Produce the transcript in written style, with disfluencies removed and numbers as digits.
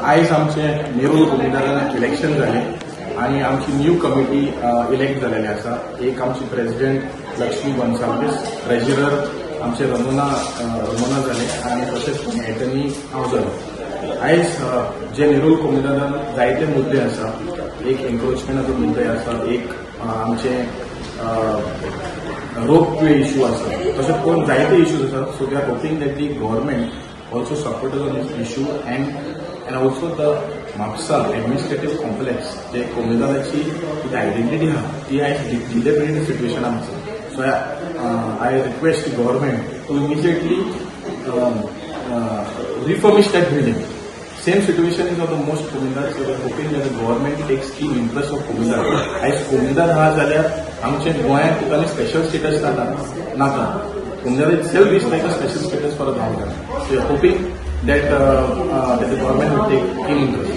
आयज आमचे नेरूल कोमुनिदादान इलेक्शन जालें आनी आमची न्यू कमिटी इलेक्ट जालेली आसा. एक आमची प्रेसिडेंट लक्ष्मी गोन्साल्वीस, ट्रेजरर आमचे रमोना जाले आनी तशेंच एटर्नी हांव जालो. आयज जे नेरूल कोमुनिदादान जायते मुद्दे आसा, एक एन्क्रोचमेंटाचो मुद्दे आसा, एक आमचे रोप वे इशू आसा, तशेंच कोण जायते इश्यूज आसा. So we are hoping that the government also supported on this issue and also the Mapusa administrative complex जे कोमुनिदादाची आयडेंटिटी आहा ती आयज डिलेबिलिटी सिट्युएशनान आसा. So I request the government to immediately refurbish that building. Same situation is of the most Comunidade. So we are hoping that the government takes keen interest of Comunidade. आयज कोमुनिदाद आहा जाल्यार आमचे गोंयांत तुका स्पेशल स्टेटस नाका. Comunidade itself is like a special status for a government. So we are hoping that the government will take keen interest.